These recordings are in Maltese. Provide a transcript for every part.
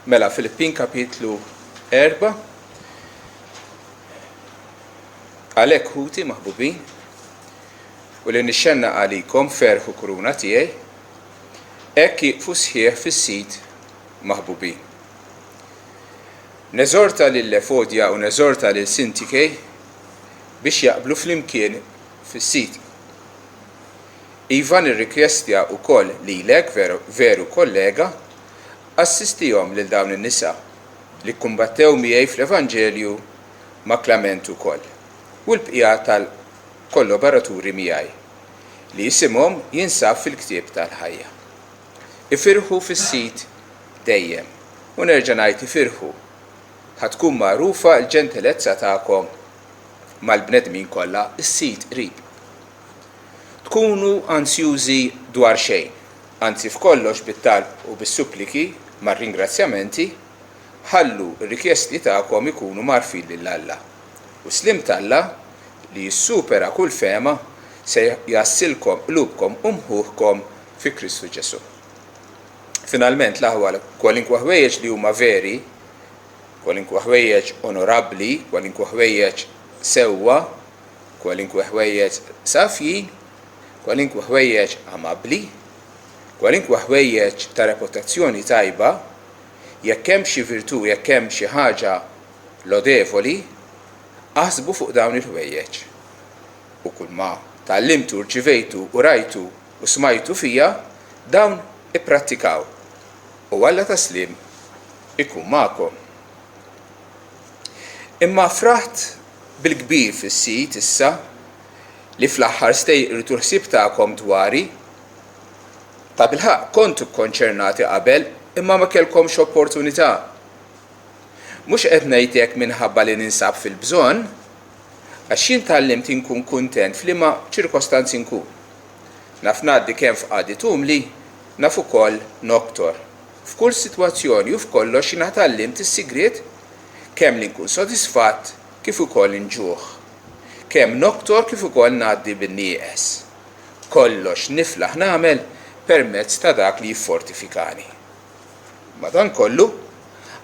Mela Filippin kapitlu 4. Għalhekk ħuti maħbubin, u li nixxennaq għalikom ferħ u kuruna tiegħi, hekk ieqfu sħiħ fis-Sid maħbubin. Neżorta lil Efodja u neżorta lil Sintike biex jaqblu flimkien fis-Sid. Iva nirrikjestja wkoll lilek, veru kollega, assistihom lil dawn in-nisa, li kkumbattew miegħi fl-evanġelju ma' Klament ukoll, u l-bqija tal-kollobaraturi miegħi, li isimhom jinsab fil-ktieb tal-ħajja. Ifirħu fis-Sid dejjem, u nerġa' ngħid ifirħu, ħa tkun magħrufa l-ġentilezza tagħkom mal-bnedmin kollha, is-Sid qrib. Tkunu ansjużi dwar xejn, anzi f'kollox bit-talb u bis-suppliki mar-ringrazzjamenti, ħallu r-rikjesti tagħkom ikunu mgħarrfin lil Alla. U s-sliem t'Alla, li jissupera kull fehma, se jgħassilkom qlubkom u mħuħkom fi Kristu Ġesù. Finalment, l-aħwa, kwalinkwa ħwejjeġ li huma veri, kwalinkwa ħwejjeġ onorabbli, kwalinkwa ħwejjeġ sewwa, kwalinkwe ħwejjeġ safjin, kwalinkwe ħwejjeġ amabbli, kwalinkwe ħwejjeġ ta' reputazzjoni tajba, jekk hemm xi virtù, jekk hemm xi ħaġa lodevoli, aħsbu fuq dawn il-ħwejjeġ. U kulma tgħallimtu, rċivejtu u rajtu u smajtu fija, dawn ipprattikaw, u Alla tas-sliem ikun magħkom. Imma fraħt bil-kbir fis-Sid issa li fl-aħħar stejqrtu l-ħsieb tagħkom dwari. Tabilħaqq kontu kkonċernati qabel imma ma kellkomx opportunità. Mhux qed ngħid hekk minħabba li ninsab fil-bżonn, għax jien tgħallimt inkun kuntent f'liema ċirkostanzi nkun. Naf ngħaddi kemm f'qagħdiet umli, naf ukoll noktor. F'kull sitwazzjoni u f'kollox jiena tgħallimt is-sigriet kemm li nkun sodisfatt kif ukoll inġuħ, kemm noktor kif ukoll ngħaddi bin-nieqes. Kollox niflaħ nagħmel permezz ta' dak li jiffortifikani. Madankollu,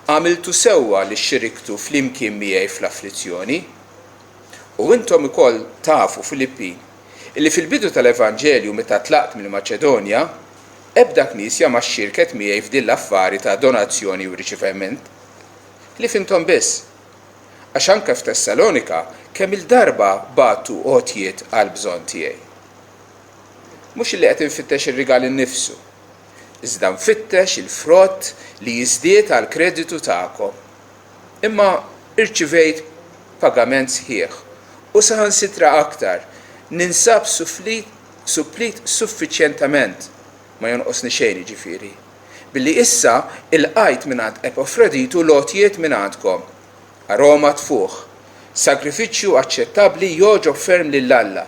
għamiltu sewwa li xxiriktu flimkien miegħi fl-afflizzjoni. U intom ukoll tafu, Filippin, illi fil-bidu tal-evanġelju meta tlaqt mill-Maċedonja, ebda knisja ma xxierket miegħi f'din l-affari ta' donazzjoni u riċeviment, ħlief intom biss. Għax anke f'Tessalonika kemm-il darba bgħattu għotjiet għall-bżonn tiegħi. Mhux illi qed infittex ir-rigal innifsu, iżda nfittex il-frott li jiżdied għall-kreditu tagħkom. Imma rċivejt pagament sħiħ, u saħansitra aktar, ninsab suplit suffiċjentement, ma jonqosni xejn jiġifieri. Billi issa ilqajt mingħand Epafroditu l-għotjiet mingħandkom, aroma tfuħ, sagrifiċċju aċċettabbli jogħġob ferm lil Alla.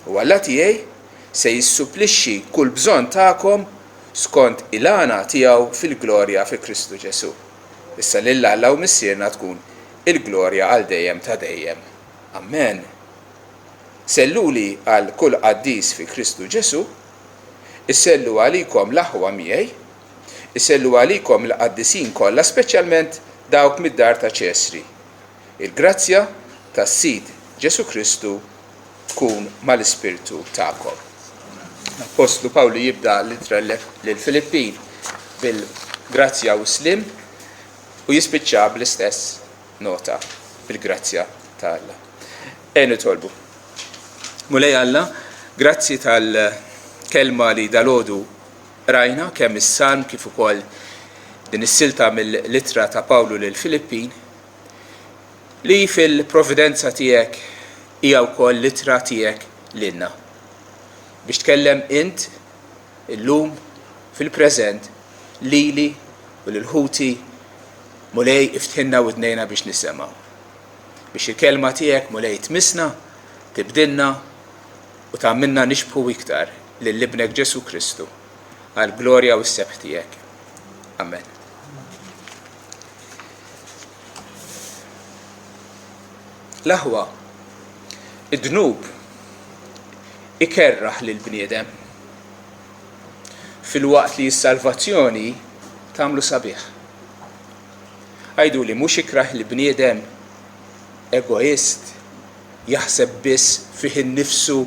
U Alla tiegħi se jissupplixxi kull bżonn tagħkom skont il-għana tiegħu fil-glorja fi Kristu Ġesù. Issa lil Alla u Missierna tkun il-glorja għal dejjem ta' dejjem. Amen. Selluli għal kull qaddis fi Kristu Ġesù. Isellu għalikom l-aħwa miegħi. Isellu għalikom il-qaddisin kollha, speċjalment dawk mid-dar ta' Ċesri. Il-grazzja tas-Sid Ġesù Kristu tkun mal-ispirtu tagħkom. L-Appostlu Pawlu jibda l-ittra lill-Filippin bil-grazzja u s-sliem u jispiċċa bl-istess nota, bil-grazzja ta' Alla. Ejja nitolbu. Mulej Alla, grazzi tal-kelma li dalgħodu qrajna kemm is-salm kif ukoll din is-silta mill-ittra ta' Pawlu lill-Filippin li fil-providenza tiegħek hija wkoll l-ittra tiegħek lilna. Biex tkellem int illum fil-preżent lili u lil ħuti Mulej iftħilna widnejna biex nisimgħu. Biex il-kelma tiegħek, Mulej, tmissna, tibdilna u tagħmilna nixbħu iktar lil Ibnek Ġesù Kristu, għall-glorja u s-sebħ tiegħek. Amen. L-aħwa, id-dnub ikerraħ lill-bniedem, filwaqt li s-salvazzjoni tagħmlu sabiħ. Għiduli, mhux ikrah il-bniedem egoist, jaħseb biss fih innifsu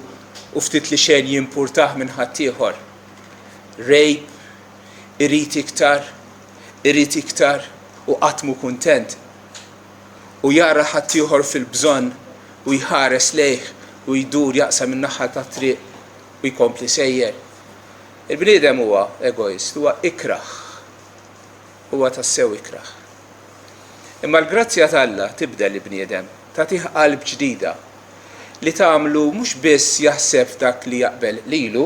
u ftit li xejn jimpurtah minn ħaddieħor? Rape, irid iktar, irid iktar u qatt mhu kuntent. U jara ħaddieħor fil-bżonn u jħares lejh u jdur jaqsam in-naħa tat-triq u jkompli sejjer. Il-bniedem huwa egoist, huwa ikrah. Huwa tassew ikrah. Imma l-grazzja t'Alla tibdel il-bniedem, tagħtih qalb ġdida li tagħmlu mhux biss jaħseb f'dak li jaqbel lilu,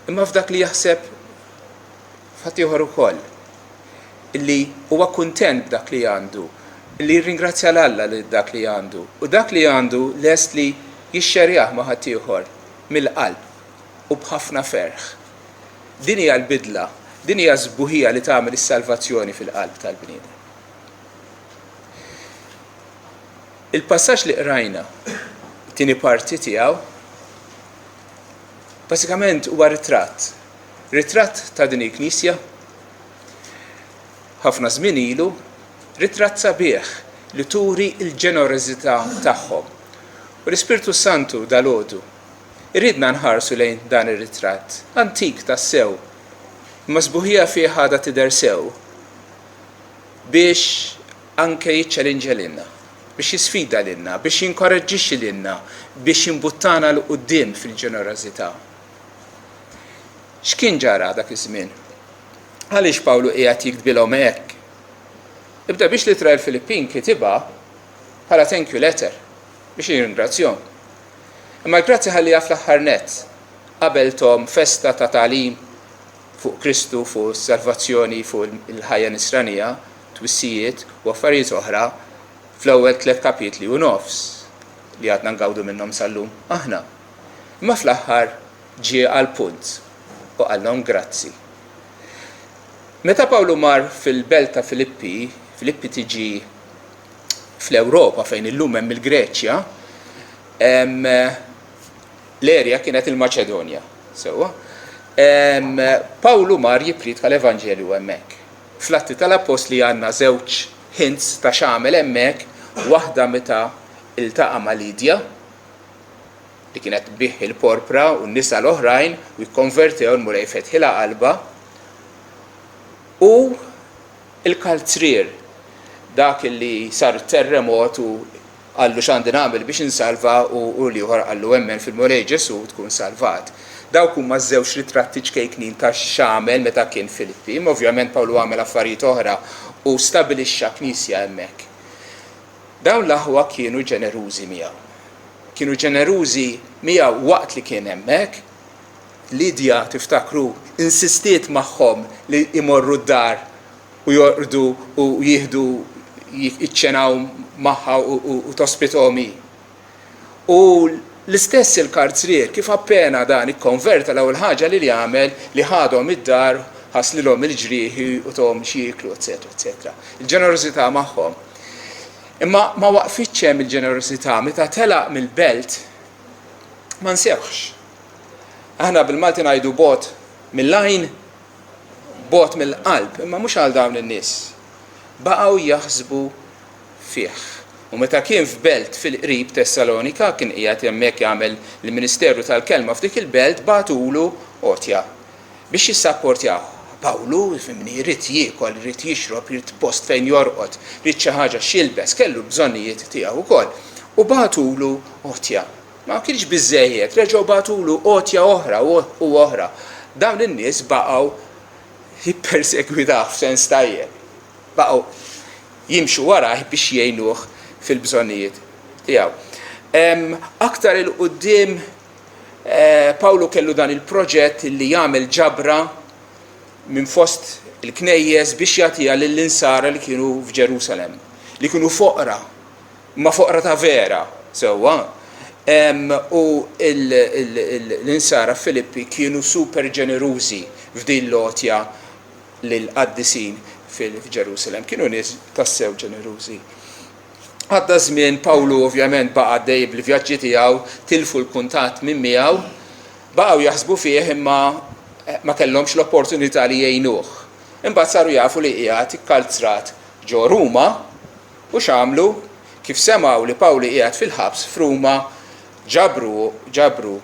imma f'dak li jaħseb f'ħaddieħor ukoll. Li huwa kuntent b'dak li għandu, li jirringrazzja 'l Alla li dak li għandu, u dak li għandu lest li jixxerjah ma' ħaddieħor mill-qalb u b'ħafna ferħ. Din hija l-bidla, din hija s-sbuħija li tagħmel is-salvazzjoni fil-qalb tal-bniedem. Il-passaġġ li qrajna, it-tieni parti tiegħu, bażikament huwa ritratt. Ritratt ta' din il-knisja ħafna żmien ilu, ritratt sabiħ li turi l-ġenerożità tagħhom. U l-Ispirtu Santu dalgħodu Iridna nħarsu lejn dan ir-ritratt, antik tassew, imma s-sbuħija fih għadha tidher sew, biex anke jiċċelinġja lilna, biex jisfida lilna, biex jinkoraġġixxi lilna, biex jimbuttana 'l quddiem fil-ġenerożità. X'kien ġara dak iż-żmien? Għaliex Pawlu qiegħed jiktbilhom hekk? Ibda biex l-ittra lill-Filippin kitibha bħala thank you letter biex jirringrazzjahom. Imma l-grazzi ħalliha fl-aħħar nett, qabel thom festa ta' tagħlim fuq Kristu, fuq is-salvazzjoni, fuq il-ħajja nisranija, twissijiet u affarijiet oħra fl-ewwel tlett kapitli u nofs li għadna ngawdu minnhom sal-lum aħna. Imma fl-aħħar ġie għall-punt u qallhom grazzi. Meta Pawlu mar fil-belt ta' Filippi, Filippi tiġi fl-Ewropa fejn illum hemm il-Greċja, l-erja kienet il-Maċedonja. Sewwa. Pawlu mar jippriedka l-Evanġelju hemmhekk. Fl-Atti tal-Appostli għandna żewġ hints ta' x'għamel hemmhekk, waħda meta iltaqa' ma' Lidja, li kienet tbigħ il-porpra u n-nisa l-oħrajn u jikkonvertew l-Mulej fetħilha qalbha, u Il-kalzrier, dak li sar it-terremot u qallu x'għandi nagħmel biex insalva u l-ieħor qallu emmen fil-Mulej Ġesù tkun salvat. Dawk huma ż-żewġ ritratti ċkejknin ta' x'għamel meta kien Filippi. Imma ovvjament Pawlu għamel affarijiet oħra u stabilixxa knisja hemmhekk. Dawn l-aħwa kienu ġenerużi miegħu. Kienu ġenerużi miegħu waqt li kien hemmhekk. Lidja, tiftakru, insistiet magħhom li jmorru d-dar u jorqdu u jieħdu jiċċenaw magħha u tospithom hi. U l-istess il-karzrier, kif appena dan ikkonverta l-ewwel ħaġa li għamel li ħadhom id-dar, ħaslilhom il-ġrieħi u tahom x'jieklu, eċċetera, eċċetera. Il-ġenerożità magħhom. Imma ma waqfitx hemm il-ġenerożità, meta telaq mill-belt ma nsewhx. Aħna bil-Malti ngħidu bogħod mill-għajn, bogħod mill-qalb, imma mhux għal dawn in-nies. Baqgħu jaħsbu fih. U meta kien f'belt fil-qrib Tessalonika, kien qiegħed hemmhekk jagħmel il-ministeru tal-kelma f'dik il-belt, bagħtulu għotja biex jissapportjah. Pawlu, fimni, ried jiekol, ried jixrob, ried post fejn jorqod, ried xi ħaġa x'jilbes, kellu l-bżonnijiet tiegħu wkoll. U bagħtulu għotja. Ma kienx biżżejjed, reġgħu bagħtulu għotja oħra u oħra. Dawn in-nies baqgħu jippersegwitawh f'sens tajjeb. Baqgħu jimxu warajh biex jgħinuh fil-bżonnijiet tiegħu. Aktar 'il quddiem Pawlu kellu dan il-proġett li jagħmel ġabra minn fost il-knejjes biex jagħtiha lill-insara li kienu f'Ġerusalemm, li kienu foqra Imma foqra ta' vera, sewwa. U l-insara f'Filippi kienu super ġenerużi f'din l-għotja lill-qaddisin f'Ġerusalemm. Kienu nies tassew ġenerużi. Għadda ż-żmien, Pawlu ovvjament baqa' għaddej bil-vjaġġi tiegħu, tilfu l-kuntatt minn miegħu, baqgħu jaħsbu fih imma ma kellhomx l-opportunità li jgħinuh. Imbagħad saru jafu li qiegħed ikkalzrat ġo Ruma. U x'għamlu? Kif semgħu li Pawlu qiegħed fil-ħabs f'Ruma, ġabru ġabru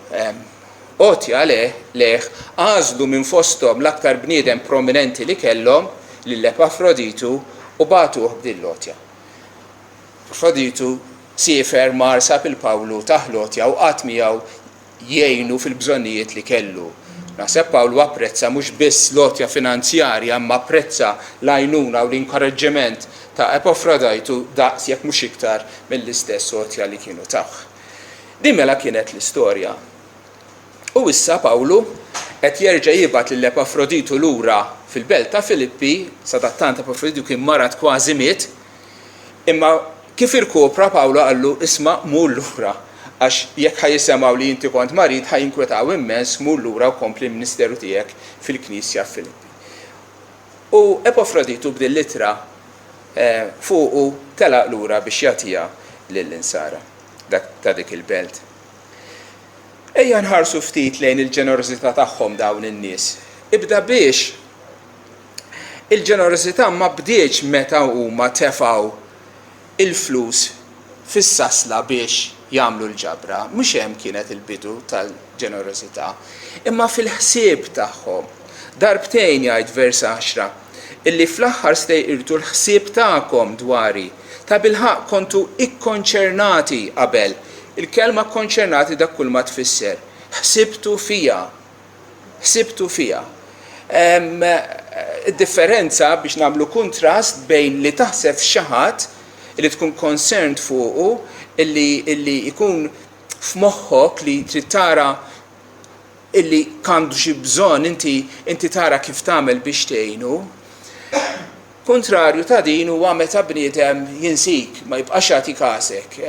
għotja lejh, għażlu minn fosthom l-aktar bniedem prominenti li kellhom, lil Epafroditu, u bagħtuh b'din l-għotja. Epafroditu siefer, mar, sab 'il Pawlu, tah l-għotja u qagħad miegħu jgħinu fil-bżonnijiet li kellu. Naħseb Pawlu apprezza mhux biss l-għotja finanzjarja imma apprezza l-għajnuna u l-inkoraġġiment ta' Epafrodajtu daqs jekk mhux iktar mill-istess għotja li kienu tawh. Din mela kienet l-istorja. U issa Pawlu qed jerġa' jibgħat lil Epafroditu lura fil-belt ta' Filippi, sadattant Epafroditu kien marad kważi miet, Imma kif irkupra, Pawlu qallu, Isma', mur lura, għax jekk ħa jisemgħu li inti kont marid, ħa jinkwetaw immens, mur lura u kompli l-ministeru tiegħek fil-knisja f'Filippi. U Epafroditu b'din l-ittra fuqu telaq lura biex jagħtiha lill-insara ta' dik il-belt. Ejja nħarsu ftit lejn il-ġenerożità tagħhom dawn in-nies. Ibda biex Il-ġenerożità ma bdietx meta huma tefgħu l-flus fis-sasla biex jagħmlu l-ġabra. Mhux hemm kienet il-bidu tal-ġenerożità, imma fil-ħsieb tagħhom. Darbtejn jgħid vers għaxra, illi fl-aħħar stejqirtu l-ħsieb tagħkom dwari. Tabilħaqq kontu ikkonċernati qabel. Il-kelma kkonċernati dak kulma tfisser. Ħsibtu fija. Ħsibtu fiha. Id-differenza biex nagħmlu kuntrast bejn li taħseb f'xi ħadd, li tkun concerned fuqu, illi illi jkun f'moħħok li trid tara illi għandu xi bżonn inti inti tara kif tagħmel biex tgħinu. Kuntrarju ta' din huwa meta bniedem jinsik, ma jibqax jagħti kasek.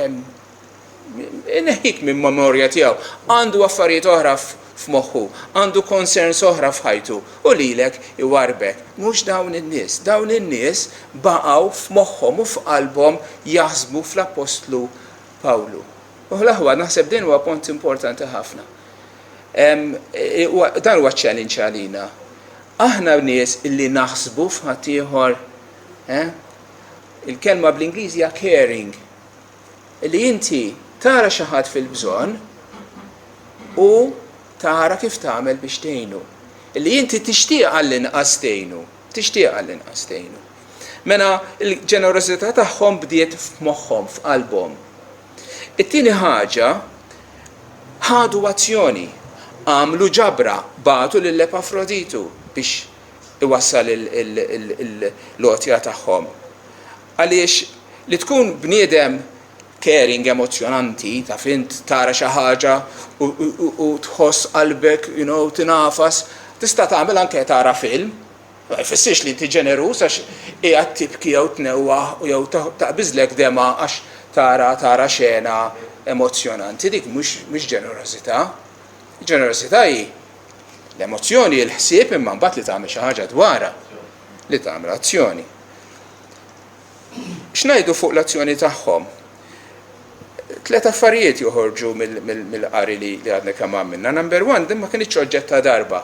Ineħħik minn memorja tiegħu. Għandu affarijiet oħra f'moħħu, għandu concerns oħra f'ħajtu u lilek iwarrbek. Mhux dawn in-nies. Dawn in-nies baqgħu f'moħħhom u f'qalbhom jaħsbu fl-appostlu Pawlu. U l-aħwa, naħseb din huwa punt importanti ħafna. Dan huwa challenge għalina. Aħna nies illi naħsbu f'ħaddieħor, eh? Il-kelma bl-Ingliż hija caring. Li inti tara xi ħadd fil-bżonn u tara kif tagħmel biex tgħinu. Li inti tixtieq għall-inqas tgħinu, tixtieq għall-inqas tgħinu. Mela l-ġenerożità tagħhom bdiet f'moħħhom, f'qalbhom. It-tieni ħaġa, ħadu azzjoni, għamlu ġabra, bagħtu lil Epafroditu biex iwassal l-għotja tagħhom. Għaliex li tkun bniedem caring, emozzjonanti, taf int tara xi ħaġa u tħoss qalbek, you know, tingħafas, tista' tagħmel anke tara film. Ma jfissirx li inti ġeneruż għax qiegħed tibki jew tnewwaħ jew taqbiżlek demgħa għax tara tara xena emozzjonanti, dik mhux ġenerożità. Ġenerożità hi l-emozzjoni, il-ħsieb imma mbagħad li tagħmel xi ħaġa dwarha, li tagħmel azzjoni. X'ngħidu fuq l-azzjoni tagħhom? Tlet affarijiet joħorġu mill-qari li għadna kemm għamilna. Number one, din ma kinitx oġġett ta' darba.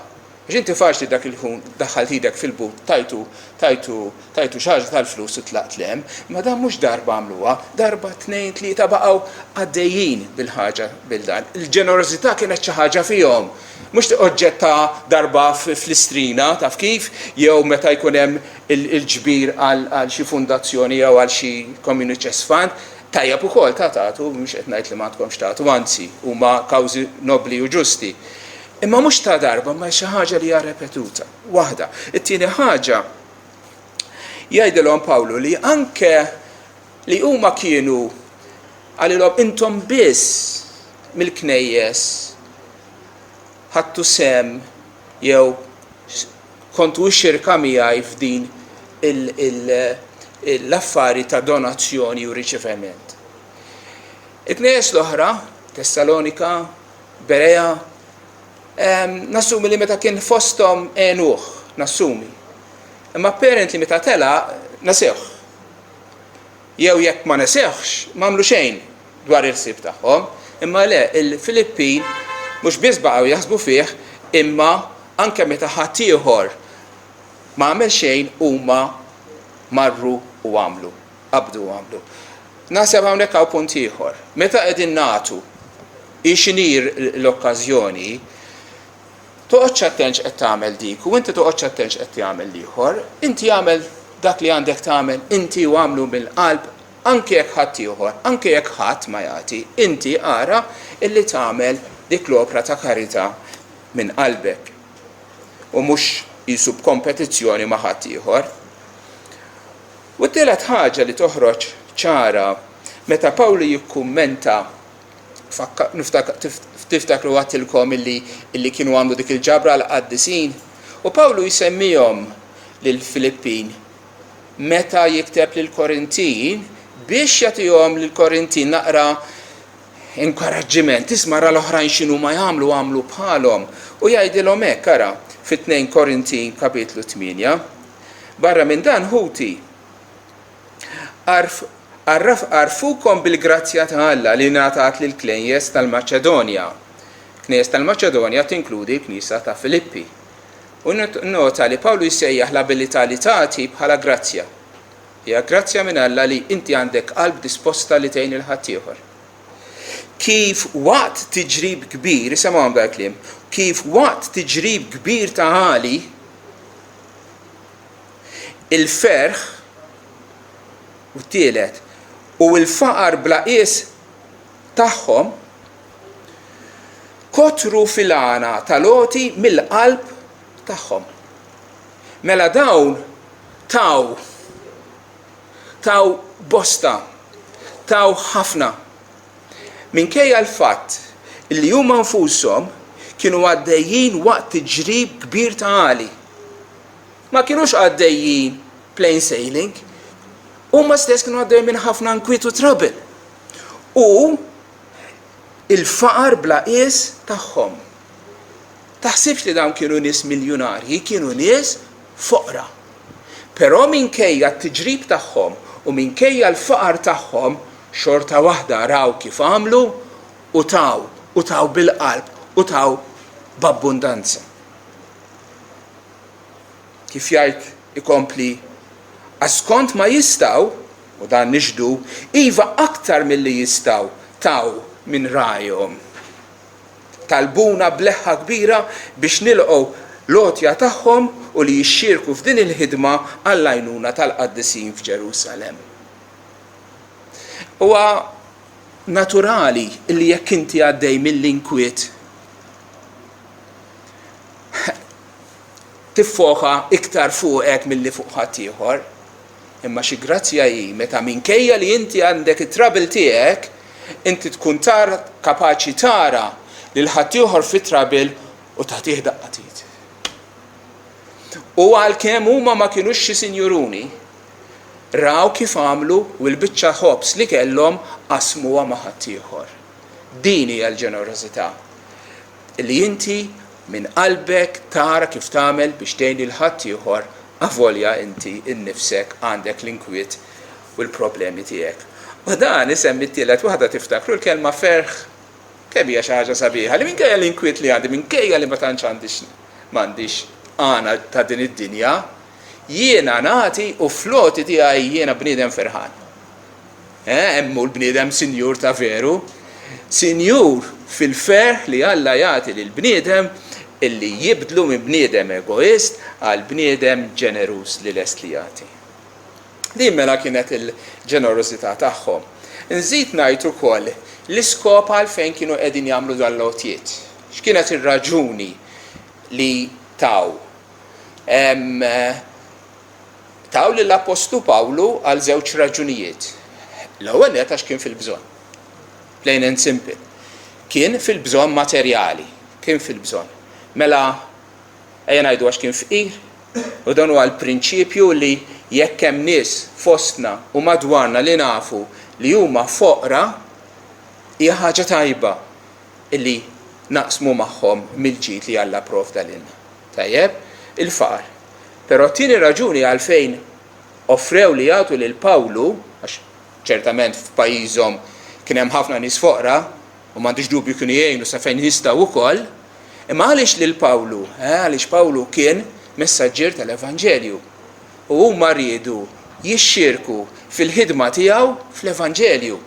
Għax inti faċli dak il-ħun daħħalt idek fil-but, tajtu, tajtu, tajtu xi ħaġa tal-flus u tlaqt 'l hemm. Imma dan mhux darba għamluha, darba, tnejn, tlieta baqgħu għaddejjin bil-ħaġa bil dan. Il-ġenerożità kienet xi ħaġa fihom. Mhux oġġett ta' darba fl-istrina, taf kif, jew meta jkun hemm il-ġbir għal xi fundazzjoni jew għal xi community chest fund, tajjeb ukoll ta' tagħtu, mhux qed ngħid li m'għandkomx tagħtu, anzi, huma kawżi nobbli u ġusti. Imma mhux ta' darba, imma xi ħaġa li hija repetuta. Waħda. It-tieni ħaġa, jgħidilhom Pawlu li anke li huma kienu qalilhom intom biss mill-knejjes ħadtu sehem jew kontu xirka miegħi f'din l-affari ta' donazzjoni u riċeviment. Il-knejjes l-oħra, Tessalonika, Berea, nassumi li meta kien fosthom għenuh, nassumi. Imma apparently meta telaq nesewh. Jew jekk ma nesewhx, m'għamlu xejn dwar il-ħsieb tagħhom. Imma le, il-Filippin mhux biss baqgħu jaħsbu fih, imma anke meta ħaddieħor ma għamel xejn huma marru u għamlu. Qabdu u għamlu. Naħseb hawnhekk hawn punt ieħor. Meta qegħdin nagħtu, hi x'inhi l-okkażjoni, toqgħodx attent x'qed tagħmel dik u inti toqgħodx attent x'qed jagħmel l-ieħor, inti agħmel dak li għandek tagħmel inti u agħmlu mill-qalb anke jekk ħaddieħor, anke jekk ħadd ma jagħti, inti ara illi tagħmel dik l-opra ta' karità minn qalbek u mhux qisu b'kompetizzjoni ma' ħaddieħor. U t-tielet ħaġa li toħroġ ċara meta Pawlu jikkummenta tiftakru għadtilkom illi illi kienu għamlu dik il-ġabra għall-qaddisin u Pawlu jsemmihom lill-Filippin meta jikteb lill-Korintin biex jagħtihom lill-Korintin naqra inkoraġġiment, isma' ra l-oħrajn x'inhuma jagħmlu agħmlu bħalhom. U jgħidilhom hekk, ara, fi 2 Korintin kapitlu 8. Barra minn dan, ħuti, għarrfukom bil-grazzja ta' Alla li ngħatat lill-knejjes tal-Maċedonja. Knejjes tal-Maċedonja tinkludi l-Knisja ta' Filippi. U nota li Pawlu jsejjaħ l-abilità li tagħti bħala grazzja. Hija grazzja minn Alla li inti għandek qalb disposta li tgħin lil ħaddieħor. Kif waqt tiġrib kbir, isemgħu dal-kliem, kif waqt tiġrib kbir ta' għali, il-ferħ u t-tielet u l-faqar bla qies tagħhom kotru fil-għana tal-għoti mill-qalb tagħhom. Mela dawn taw, taw bosta, taw ħafna. Minkejja l-fatt li huma nfushom kienu għaddejjin waqt tiġrib kbir ta' għali. Ma kinux għaddejjin plain sailing. Huma stess kienu għaddejjin minn ħafna nkwiet u trouble. U il-faqar bla qies tagħhom. Taħsibx li dawn kienu nies miljunarji, kienu nies foqra. Però minkejja t-tiġrib tagħhom u minkejja l-faqar tagħhom, xorta waħda raw kif għamlu u taw, u taw bil-qalb u taw b'abbundanza. Kif jgħid ikompli, għax skont ma jistgħu, u dan nixhdu, iva aktar milli jistgħu, taw minn rajhom. Talbuna b'leħħa kbira biex nilqgħu l-għotja tagħhom u li jixxierku f'din il-ħidma għall-għajnuna tal-qaddisin f'Ġerusalemm. Huwa naturali li jekk inti għaddej mill-inkwiet tiffoka iktar fuqek milli fuq ħaddieħor. Imma xi grazzja hi meta minkejja li inti għandek it-trouble tiegħek, inti tkun tara kapaċi tara lil ħaddieħor fit-trouble u tagħtih daqqa t'id. U għalkemm huma ma kinux xi sinjuruni, raw kif għamlu u l-biċċa ħobż li kellhom qasmuha ma' ħaddieħor. Din hija l-ġenerożità. Li inti minn qalbek tara kif tagħmel biex tgħin lil ħaddieħor avolja inti nnifsek għandek l-inkwiet u l-problemi tiegħek. U dan isemmi t-tielet waħda tiftakru l-kelma ferħ kemm hija xi ħaġa sabiħa li minkejja l-inkwiet li għandi, minkejja li ma tantx għandix m'għandix għana ta' din id-dinja, jiena nagħti u fl-għoti tiegħi jiena bniedem ferħan. Eh, hemm hu l-bniedem sinjur ta' veru. Sinjur fil-ferħ li Alla jagħti lill-bniedem illi jibdlu minn bniedem egoist għal bniedem ġeneruż li lest li jagħti. Din mela kienet il-ġenerożità tagħhom. Nżid ngħid ukoll l-iskop għalfejn kienu qegħdin jagħmlu dan l-għotjiet. X'kienet ir-raġuni li taw? Taw lill-appostlu Pawlu għal żewġ raġunijiet. L-ewwel nett għax kien fil-bżonn. Plain and simple. Kien fil-bżonn materjali. Kien fil-bżonn. Mela, ejja ngħidu għax kien fqir, u dan huwa l-prinċipju li jekk hemm nies fostna u madwarna li nafu li huma foqra, hija ħaġa tajba illi naqsmu magħhom mill-ġid li Alla pprovda lilna. Tajjeb? Il-faqar. Però t-tieni raġuni għalfejn offrew li jagħtu lil Pawlu, għax ċertament f'pajjiżhom kien hemm ħafna nies foqra, u m'għandix dubju kienu jgħinu sa fejn jistgħu wkoll, imma għaliex lil Pawlu? Eh, għaliex Pawlu kien messaġġier tal-Evanġelju. U huma riedu. jixxierku fil-ħidma tiegħu fl-evanġelju.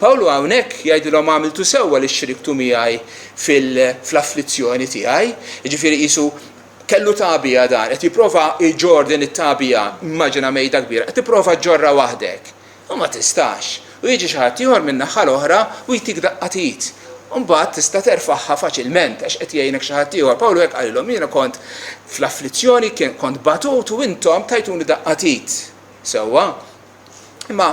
Pawlu hawnhekk jgħidilhom għamiltu sewwa li xriktu miegħi fl-afflizzjoni tiegħi, jiġifieri qisu kellu tagħbija dan, qed jipprova jġorr din it-tagħbija, immaġina mejda kbira, qed tipprova ġġorrha waħdek. U ma tistax. U jiġi xi ħadd ieħor min-naħa l-oħra u jtik daqqa t'id. U mbagħad tista' terfagħha faċilment għax qed jgħinek xi ħadd ieħor. Pawlu hekk qalilhom, jiena kont fl-afflizzjoni, kont batut u intom tajtuni daqqa t'id. Sewwa? Imma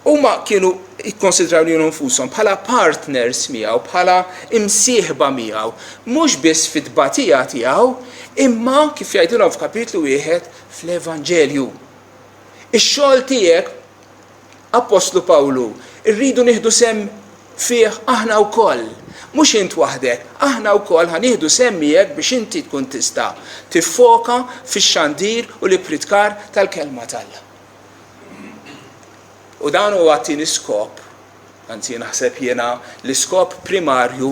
huma kienu jikkonsidraw lilhom infushom bħala partners miegħu, bħala imsieħba miegħu, mhux biss fit-tbatija tiegħu, imma kif jgħidilhom f'kapitlu wieħed fl-Evanġelju. Ix-xogħol tiegħek, Appostlu Pawlu, irridu nieħdu sehem fih aħna wkoll. Mhux int waħdek, aħna wkoll ħa nieħdu sehem miegħek biex inti tkun tista' tiffoka fix-xandir u l-ippritkar tal-Kelma t'Alla. U dan huwa t-tieni skop, anzi naħseb jiena l-iskop primarju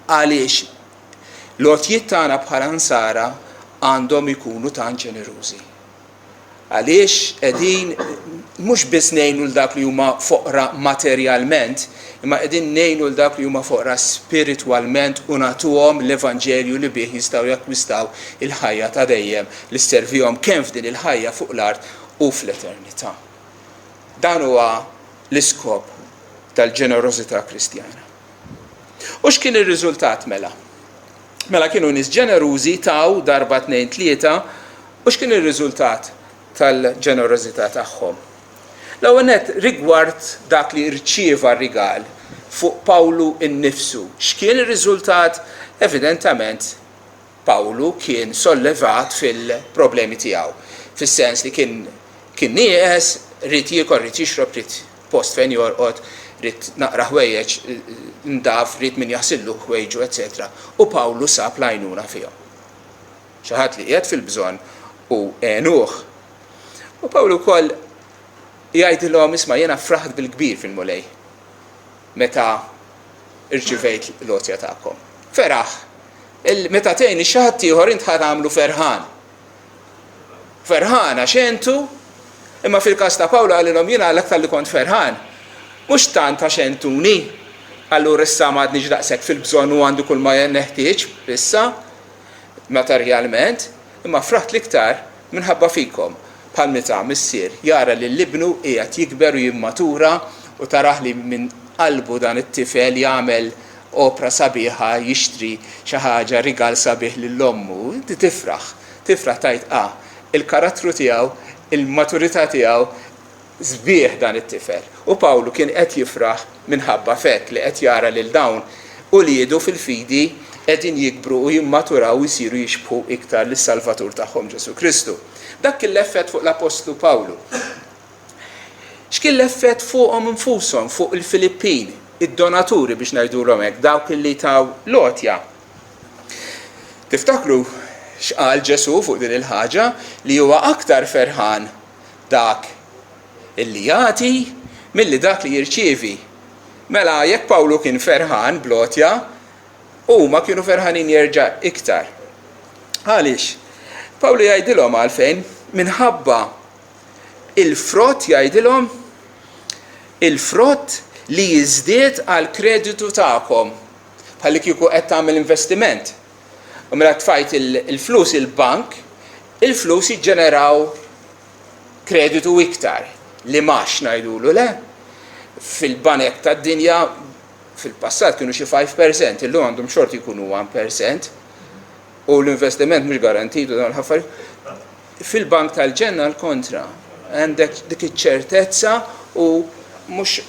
għaliex l-għotjiet tagħna bħala Nsara għandhom ikunu tant ġenerużi. Għaliex qegħdin mhux biss ngħinu 'l dawk li huma foqra materjalment, imma qegħdin ngħinu 'l dawk li huma foqra spiritwalment u nagħtuhom l-evanġelju li bih jistgħu jakkwistaw il-ħajja ta' dejjem li sservihom kemm f'din il-ħajja fuq l-art u fl-eternità. Dan huwa l-iskop tal-ġenerożità Kristjana. U x'kien ir-riżultat mela? Mela kienu nies ġenerużi, taw darba tnejn tlieta, u x'kien ir-riżultat tal-ġenerożità tagħhom? L-ewwel nett rigward dak li rċieva r-rigal fuq Pawlu nnifsu, x'kien ir-riżultat? Evidentament Pawlu kien sollevat fil-problemi tiegħu, fis-sens li kien kien nieqes, ried jiekol, ried jixrob, ried post fejn jorqod, ried naqra ħwejjeġ ndaf, ried min jaħsillu ħwejġu, eċċetera U Pawlu sab l-għajnuna fihom. Xi ħadd li qiegħed fil-bżonn u għenuh. U Pawlu wkoll jgħidilhom isma' jiena fraħt bil-kbir fil-Mulej meta rċivejt l-għotja tagħkom. Feraħ. Meta tgħin xi ħadd ieħor int ħa tagħmlu ferħan. Ferħan għax għentu, imma fil-każ ta' Pawlu qalilhom jiena l-aktar li kont ferħan, mhux tant għax għentuni, allura issa m'għadnix daqshekk fil-bżonn u għandi kull ma neħtieġ issa, materjalment, imma fraħt l-iktar minħabba fikom, bħal meta missier jara lil ibnu qiegħed jikber u jimmatura u tarah li minn qalbu dan it-tifel jagħmel opra sabiħa jixtri xi ħaġa rigal sabiħ lil ommu, inti tifraħ, tifraħ tgħid ah, il-karattru tiegħu, il-maturità tiegħu, sbieħ dan it-tifel. U Pawlu kien qed jifraħ minħabba f'hekk li qed jara lil dawn uliedu fil-fidi qegħdin jikbru u jimmaturaw u jsiru jixbħu iktar lis-Salvatur tagħhom Ġesù Kristu. Dak kien l-effett fuq l-appostlu Pawlu. X'kien l-effett fuqhom infushom, fuq il-Filippin, id-donaturi biex ngħidulhom hekk, dawk li taw l-għotja? Tiftakru x'qal Ġesù fuq din il-ħaġa li huwa aktar ferħan dak illi jagħti milli dak li jirċievi. Mela jekk Pawlu kien ferħan bl-għotja, huma kienu ferħanin jerġa' iktar. Għaliex? Pawlu jgħidilhom għalfejn minħabba il-frott jgħidilhom il-frott li jiżdied għal kreditu tagħkom. Bħalli kieku qed tagħmel investiment. U mela tfajt il-flus il-bank, il-flus jiġġeneraw kreditu iktar li max ngħidulu le. Fil-banek tad-dinja fil-passat kienu xi 5%, illum għandhom xorti jkunu 1% u l-investiment mhux garantit u dawn l-affarijiet. Fil-bank tal-ġenna l-kontra, għandek dik iċ-ċertezza u mhux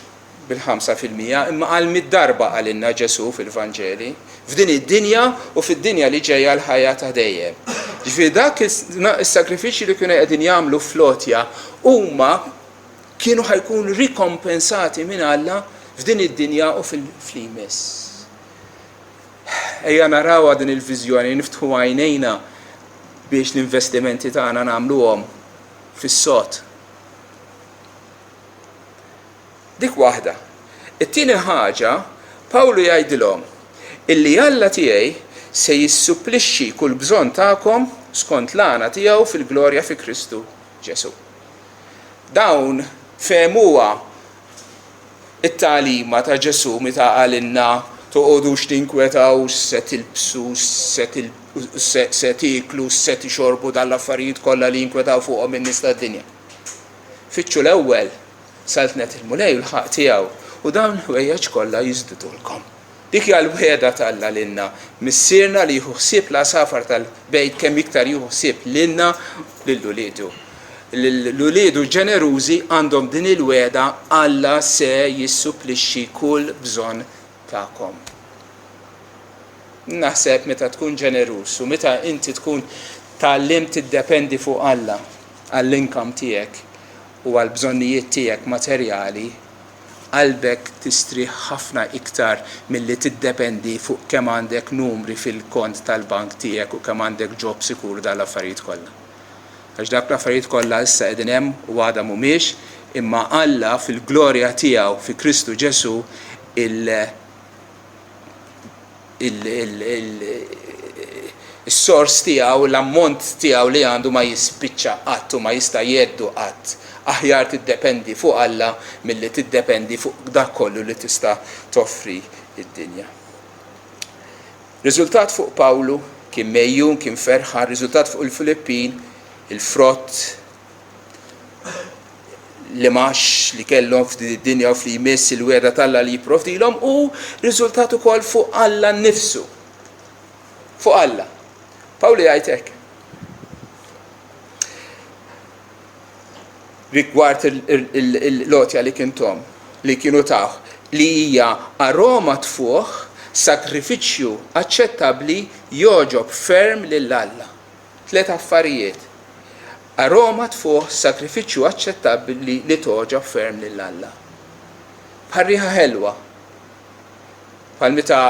bil-5% imma għal mitt darba qalilna Ġesù fil-Vanġeli, f'din id-dinja u fid-dinja li ġejja l-ħajja ta' dejjem. Ġifieri dak is-sagrifiċċji li kienu qegħdin jagħmlu fl-għotja huma kienu ħa jkunu rikompensati minn Alla f'din id-dinja u fil-jmiss. Ejja narawha din il-viżjoni, niftħu għajnejna biex l-investimenti tagħna nagħmluhom fis-sod. Dik waħda. It-tieni ħaġa, Pawlu jgħidilhom illi Alla tiegħi se jissupplixxi kull bżonn tagħkom skont l-għana tiegħu fil-glorja fi Kristu Ġesù. Dawn fehmuha it-tagħlima ta' Ġesù meta qalilna toqogħdux tinkwetaw x'se tilbsu, x'se tieklu, x'se tixorbu dan l-affarijiet kollha li jinkwetaw fuqhom in-nies tad-dinja. Fittxu l-ewwel saltnet il-Mulej u l-ħaqq tiegħu, u dawn il-ħwejjeġ kollha jiżdidulkom. Dik hija l-wegħda t'Alla lilna. Missierna li jieħu ħsieb l-għasafar tal-bejt kemm iktar jieħu ħsieb lilna lil uliedu. L-uliedu ġenerużi għandhom din il-wegħda, Alla se jissupplixxi kull bżonn tagħkom. Naħseb meta tkun ġeneruż u meta inti tkun tgħallimt tiddependi fuq Alla għall-income tiegħek u għall-bżonnijiet tiegħek materjali, qalbek tistrieħ ħafna iktar milli tiddependi fuq kemm għandek numri fil-kont tal-bank tiegħek u kemm għandek job sikur u dawn l-affarijiet kollha. Għax dawk l-affarijiet kollha issa qegħdin hemm u għada mhumiex, imma Alla fil-glorja tiegħu fi Kristu Ġesù il is-sors tiegħu, l-ammont tiegħu li għandu ma jispiċċa qatt u ma jista' jgħeddu qatt. Aħjar tiddependi fuq Alla milli tiddependi fuq dak kollu li tista' toffri d-dinja. Riżultat fuq Pawlu, kien megħjun, kien ferħan, riżultat fuq il-Filippin, il-frott l-imgħax li kellhom f'din id-dinja u f'li jmiss il-wegħda t'Alla li jipprovdilhom u riżultat ukoll fuq Alla nnifsu. Fuq Alla. Pawlu jgħid hekk. Rigward l-għotja li kintom, li kienu tawh, li hija aroma tfuħ, sagrifiċċju aċċettabbli jogħġob ferm lil Alla. Tlet affarijiet. Aroma tfuħ sagrifiċċju aċċettabbli li togħġob ferm lil Alla. Bħal riħa ħelwa. Bħal meta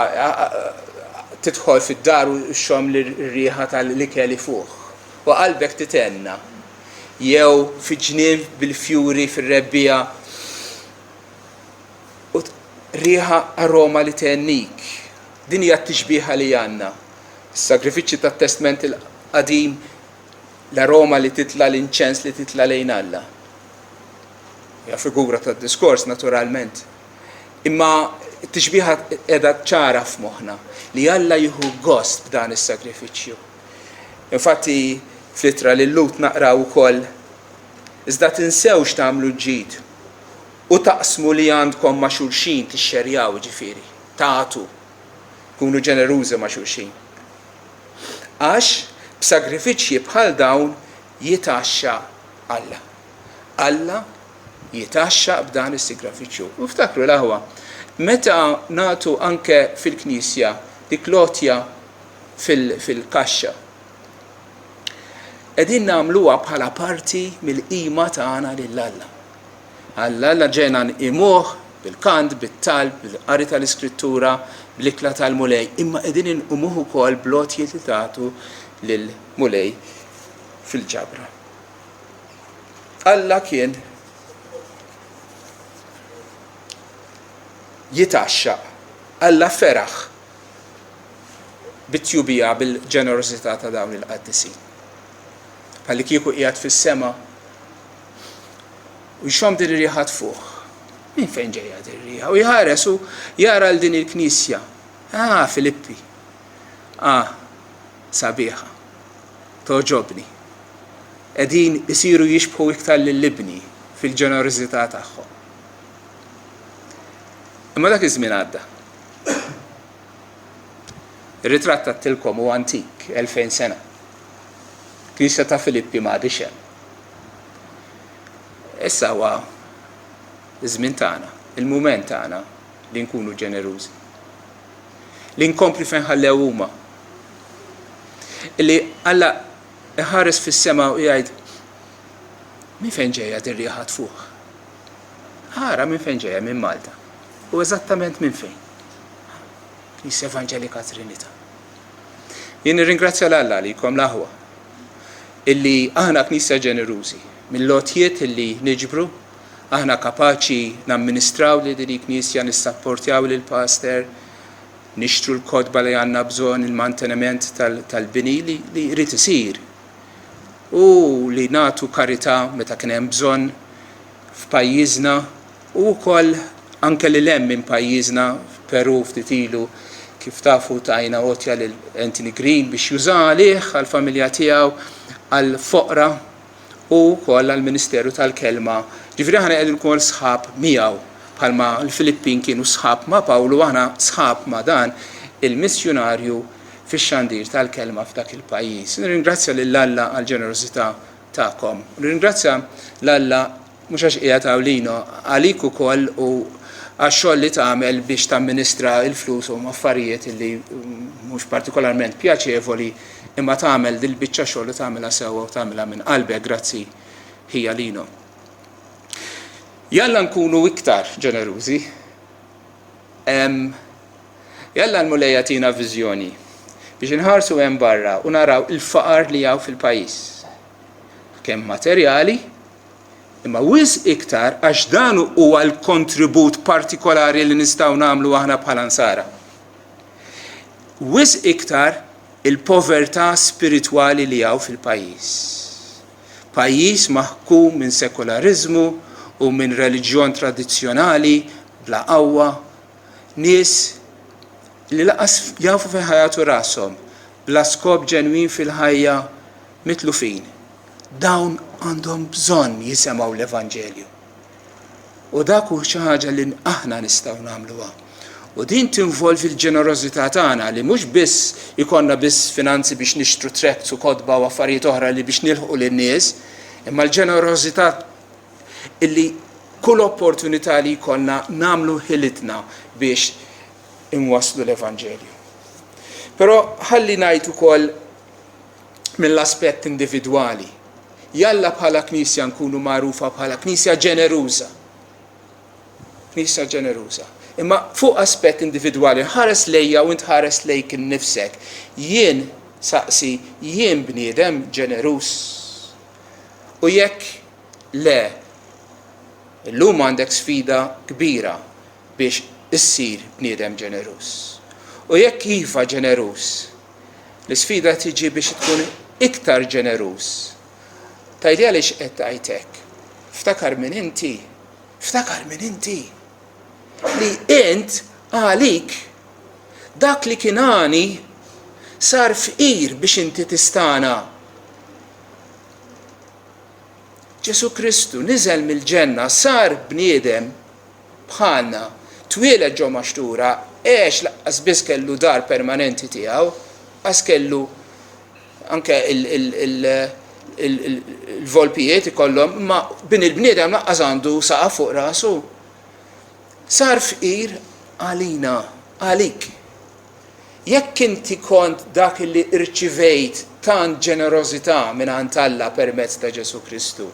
tidħol fid-dar u xxomm r-riħa tal-ikel ifuħ u qalbek tithenna. Jew fi ġnien bil-fjuri fir-rebbiegħa u riħa aroma li thennik. Din hija t-tixbiha li għandna. Is-sagrifiċċji tat-Testment il-Qadim, l-aroma li titla', l-inċens li titla' lejn Alla. Hija figura tad-diskors, naturalment. Imma t-tixbiha qiegħda ċara f'moħħna li Alla jieħu gost b'dan is-sagrifiċċju. Infatti, fl-ittra lil Lut naqraw ukoll, Iżda tinsewx tagħmlu l-ġid u taqsmu li għandkom ma' xulxin, tixxerjaw, jiġifieri, tagħtu. Kunu ġenerużi ma' xulxin. Għax b'sagrifiċċji bħal dawn jitgħaxxaq Alla. Alla jitgħaxxaq b'dan is-sigrafiċċju. U ftakru l-aħwa, meta nagħtu anke fil-knisja dik l-għotja fil-kaxxa, qegħdin nagħmluha bħala parti mill-qima tagħna lil Alla. Alla, Alla ġejna nqimuh bil-kant, bit-talb, bil-qari tal-Iskrittura, bl-ikla tal-Mulej, imma qegħdin inqumuh ukoll bl-għotjiet li tagħtu lill-Mulej fil-ġabra. Alla kien jitgħaxxaq, Alla feraħ bit-tjubija, bil-ġenerożità ta' dawn il-qaddisin. Bħallikieku qiegħed fis-sema U jxomm din ir-riħa tfuħ. Minn fejn ġejja din ir-riħa? U jħares u jara l din il-knisja. Ah, Filippi. Ah, sabiħa. Togħġobni. Qegħdin isiru jixbħu iktar lil ibni fil-ġenerożità tagħhom. Imma dak iż-żmien għadda. Ir-ritratt għattilkom hu antik, 2000 sena. Knisja ta' Filippi ma għadix hemm. Issa huwa ż-żmien tagħna, il-mument tagħna li nkunu ġenerużi. Li nkompli fejn ħallew huma. Illi Alla iħares fis-sema u jgħid minn fejn ġejja din riħa tfuħ. Ara minn fejn ġejja minn Malta. U eżattament minn fejn. Knisja Evanġelika Trinità. Jien nirringrazzja 'l Alla għalikom l-aħwa illi aħna Knisja ġenerużi. Mill-għotjiet illi niġbru, aħna kapaċi namministraw lil din il-Knisja, nissapportjaw lill-pastor, nixtru l-kotba li għandna bżonn, il-manteniment tal-bini li jrid isir u li nagħtu karità meta kien hemm bżonn. f'pajjiżna u wkoll anke lil hemm minn pajjiżna, f'Peru ftit ilu kif tafu tajna għotja lil Anthony Green biex jużaha għalih, għall-familja tiegħu, għall-foqra u wkoll għall-ministeru tal-kelma. Ġifieri aħna qegħdin ukoll sħab miegħu bħalma l-Filippin kienu sħab ma' Pawlu aħna sħab ma' dan il-missjunarju fix-xandir tal-kelma f'dak il-pajjiż. Nirringrazzja lil Alla għall-ġenerożità tagħkom. Nirringrazzja 'l Alla mhux għax qiegħed hawn Lino, għalik ukoll u għax-xogħol li tagħmel biex tamministra l-flus huma affarijiet li mhux partikolarment pjaċevoli imma tagħmel dil-biċċa xogħol u tagħmilha sewwa u tagħmilha minn qalbek, grazzi ħija Lino. Jalla nkunu iktar ġenerużi. Jalla l-Mulej jagħtina viżjoni biex inħarsu hemm barra u naraw il-faqar li hawn fil-pajjiż. Kemm materjali, imma wisq iktar għax dan huwa l-kontribut partikolari li nistgħu nagħmlu aħna bħala nsara. Wisq iktar il-povertà spiritwali li hawn fil-pajjiż. Pajjiż maħkum minn sekulariżmu u minn reliġjon tradizzjonali bla qawwa, nies li lanqas jafu fejn ħa jagħtu rashom, bla skop ġenwin fil-ħajja, mitlufin. Dawn għandhom bżonn jisemgħu l-Evanġelju. U dak hu xi ħaġa li aħna nistgħu nagħmluha. U din tinvolvi l-ġenerożità tagħna li mhux biss ikollna biss finanzi biex nixtru tracts u kotba u affarijiet oħra li biex nilħqu lin-nies, imma l-ġenerożità illi kull opportunità li jkollna nagħmlu ħilitna biex inwasslu l-Evanġelju. Però ħalli ngħid ukoll mill-aspett individwali. Jalla bħala Knisja nkunu magħrufa bħala Knisja ġeneruża. Knisja ġeneruża. Imma fuq aspett individwali, ħares lejja u int ħares lejk innifsek. Jien saqsi, jien bniedem ġeneruż? U jekk le, illum għandek sfida kbira biex issir bniedem ġeneruż. U jekk iva ġeneruż, L-isfida tiġi biex tkun iktar ġeneruż. Tgħidli għaliex qed tgħid hekk? Ftakar min inti. Ftakar min inti. Li int għalik dak li kien għani sar fqir biex inti tistana. Ġesu Kristu niżel mill-ġenna, sar bniedem bħalna, twieled ġo maxtura, għex laqqas biss kellu dar permanenti tiegħu, qas kellu anke il-volpijiet ikollhom, imma bin il-bniedem laqqas għandu saqaf fuq rasu. Sar fqir għalina, għalik. Jekk inti kont dak li rċivejt tant ġenerożità mingħand Alla permezz ta' Ġesù Kristu,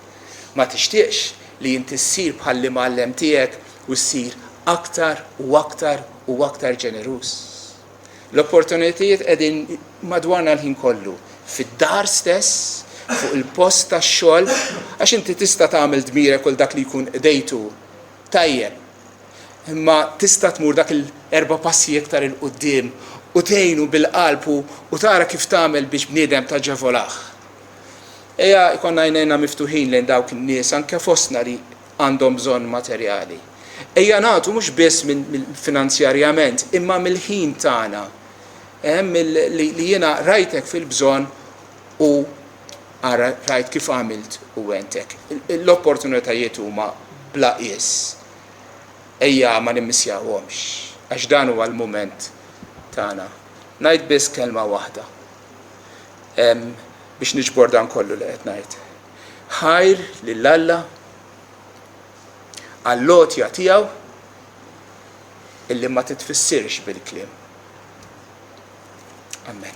ma tixtieqx li inti ssir bħall-Imgħallem tiegħek u ssir aktar u aktar u aktar ġeneruż? L-opportunitajiet qegħdin madwarna l-ħin kollu, fid-dar stess, fuq il-post tax-xogħol, għax inti tista' tagħmel dmirek u dak li jkun qdejtu tajjeb. Imma tista' tmur dak il-erba' passi iktar 'il quddiem u tgħinu bil-qalb u u tara kif tagħmel biex bniedem taġevolah. Ejja jkollna għajnejna miftuħin lejn dawk in-nies anke fostna li għandhom bżonn materjali. Ejja nagħtu mhux biss minn finanzjarjament imma mill-ħin tagħna. Hemm li jiena rajtek fil-bżonn u ara rajt kif għamilt u għentek. L-opportunitajiet huma bla qies. Ejja ma nimmissjawhomx, għax dan huwa l-mument tagħna. Ngħid biss kelma waħda biex niġbor dan kollu li qed ngħid. Ħajr lil Alla għall-għotja tiegħu illi ma titfissirx bil-kliem. Amen.